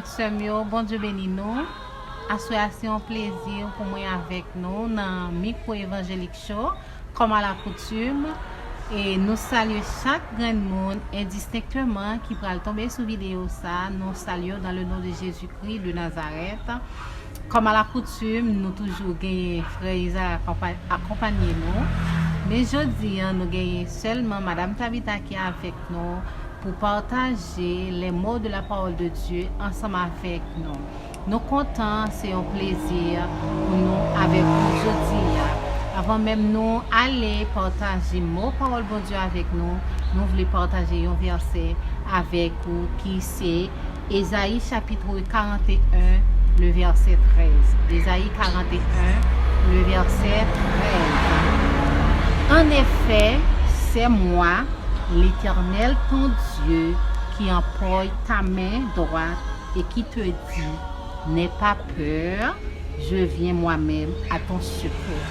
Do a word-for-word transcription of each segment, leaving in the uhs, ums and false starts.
Sè m yo, Bondye beni nou. Aswè a se yon plezi pou mwen avèk nou nan Mikwo Evanjelik Show, kòm alakoutim. E nou salye chak grenn moun endistenkteman ki pral tonbe sou videyo sa. Nou salye w dans le nom de Jésus-Christ de Nazareth. Kòm alakoutim, nou toujou genyen frè Iza akonpa- akonpanye nou. Men jodi a, nou genyen sèlman Madanm Tabita ki avèk nou pou pataje les mots de la parole de Dieu ansanm avèk nou. Nou kontan, se yon plezi pou nou avèk ou jodi a. Avan menm nou ale pataje mo pawòl Bondye avèk nou, nou vle pataje yon vèsè avèk ou ki se Ezayi chapitre quarante et un, le verset treize. Ezayi quarante et un, le verset treize. En effet, c'est moi, l'Éternel ton Dieu, qui emploie ta main droite et qui te dit, n'aie pas peur, je viens moi-même à ton secours.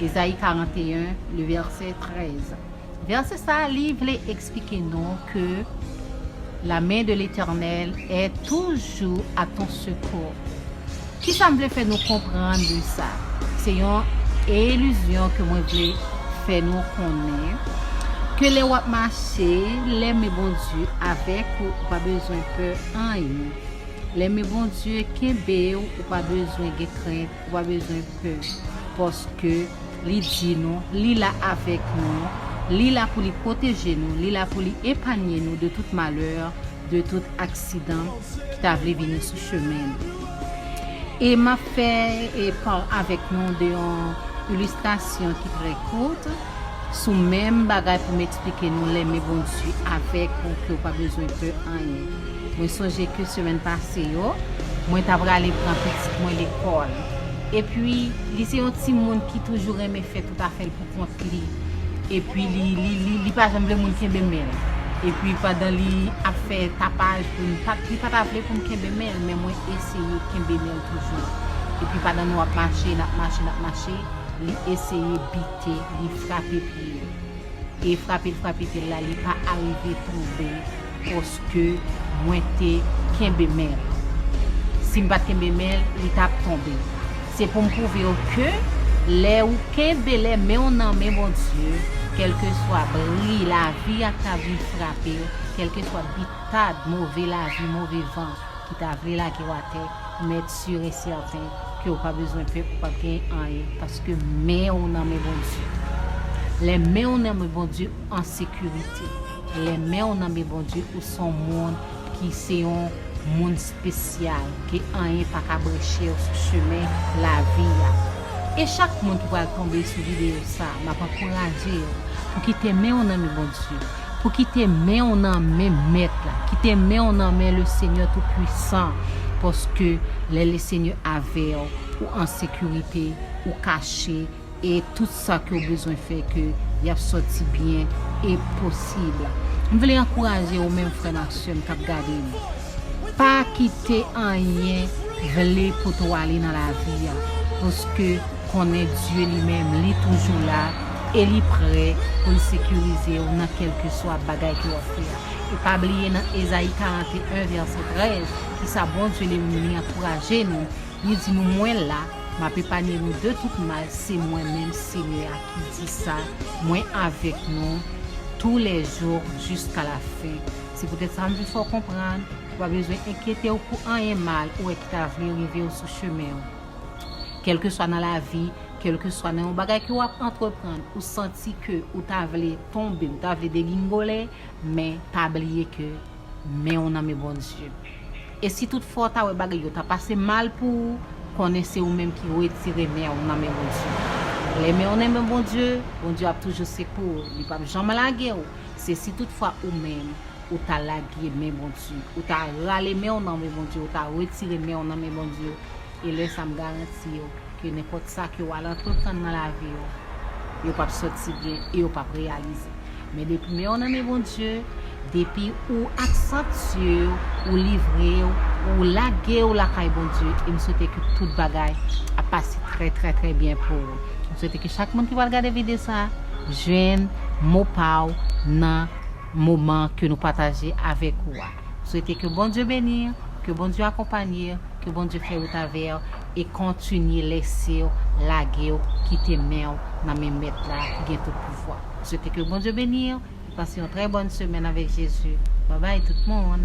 Ezayi quarante et un, le verset treize. Vèsè sa a, li vle eksplike nou ke la main de l'Éternel est toujours à ton secours. Kisa m vle fè nou konprann de sa? Se yon ilizyon ke mwen vle fè nou konnen ke lè w ap mache, lè men Bondye avèk ou, ou pa bezwen pè anyen. Lè men Bondye kenbe w, ou pa bezwen gen krent, ou pa bezwen pè. Paske li di nou, li la avèk nou, li la pou li pwoteje nou, li la pou li epanye nou de tout malè, de tout aksidan ki ta vle vini sou chemen nou. E m ap fè e, pa- avèk nou de yon ilistrasyon ki trè kout sou menm bagay pou m eksplike nou lè men Bondye avèk ou ke w pa bezwen pè anyen. Mwen sonje ke semèn pase yo, mwen ta prale pran pitit mwen lekòl. Epi, li se yon timoun ki toujou renmen fè tout afè l pou kont li. Epi, li, li, li, li pa janm vle moun kenbe men l. Epi, pandan li ap fè tapaj pou m, pa- li pa ta vle pou m kenbe men l, men mwen eseye kenbe men l toujou. Epi, pandan nou ap mache, n ap mache, n ap mache, li eseye bite, li frape pye l. E frape l frape pye l la, li pa arive tonbe, paske mwen te kenbe men l. Si m pa t kenbe men l, li t ap tonbe. Se pou m pwouve w ke lè ou kenbe lè men w nan men Bondye, kèlkeswa bri lavi a k ta vin frape w, kèlkeswa bitad move lavi, move van ki ta vle lage w atè, ou mèt si e sèten ke ou pa bezwen pè, ou p ap gen anyen, paske men w nan men Bondye. Lè men w nan men Bondye, ou an sekirite. Lè men w nan men Bondye, ou se yon moun ki se yon moun espesyal, ke anyen pa ka branche w sou chemen lavi a. E chak moun ki pral tonbe sou videyo sa, m ap ankouraje w pou kite men w nan men Bondye, pou kite men w nan men Mèt la, kite men w nan men le Seigneur Tout-Puissant, paske lè le Seigneur avè w, ou an sekirite, ou kache, e tout sa ke w bezwen fè ke y ap sòti byen e posib. M vle ankouraje w menm frè m ak sè m k ap gade m. Pa kite anyen vle pote w ale nan lavi a, paske konnen Dye li menm, li toujou la e li prè pou l sekirize w nan kèlkeswa bagay ke w ap fè a. E pa bliye nan Ezayi karant e en vèsè trèz, kisa Bondye li menm li ankouraje nou, li di nou, mwen la, m ap epanye nou de tout mal, se mwen menm Senyè a ki di sa, mwen avèk nou tous les jours jusqu'à la fin. Se poutèt sa m vin fè w konprann, ou pa bezwen enkyete w pou anyen mal ou wè ki ta vle rive w sou chemen w. Kèlkeswa nan lavi, kèlkeswa nan yon bagay ke w ap antreprann, ou santi ke ou ta vle tonbe, ou ta vle degingole, men pa bliye ke men w nan men Bondye. E si toutfwa w ta wè bagay yo ta pase mal pou ou, konnen se ou menm ki retire men w nan men Bondye. Lè men w nan men Bondye, Bondye ap toujou sekou w, li p ap janm lage w. Se si toutfwa ou menm, ou ta lage men Bondye, ou ta rale men w nan men Bondye, ou ta retire men w nan men Bondye, e lè sa m garanti w ke nenpòt sa ke w al antreprann nan lavi w, yo p ap sòti byen e yo p ap reyalize. Men depi men w nan men Bondye, depi ou aksantye w, ou livre w, ou lage w lakay Bondye, e m swete ke tout bagay ap pase trè, trè, trè byen pou ou. M swete ke chak moun ki pral gade videyo sa a jwenn mo pa w nan moman ke nou pataje avèk ou a. M swete ke Bondye beni w, Ke Bondye akonpanye w, ke Bondye fè wout avè w, e kontinye lese w lage w, kite men w nan men Mèt la ki gen tout pouvwa. M swete ke Bondye beni w, e pase yon trè bòn semèn avèk Jezi. Babay tout moun.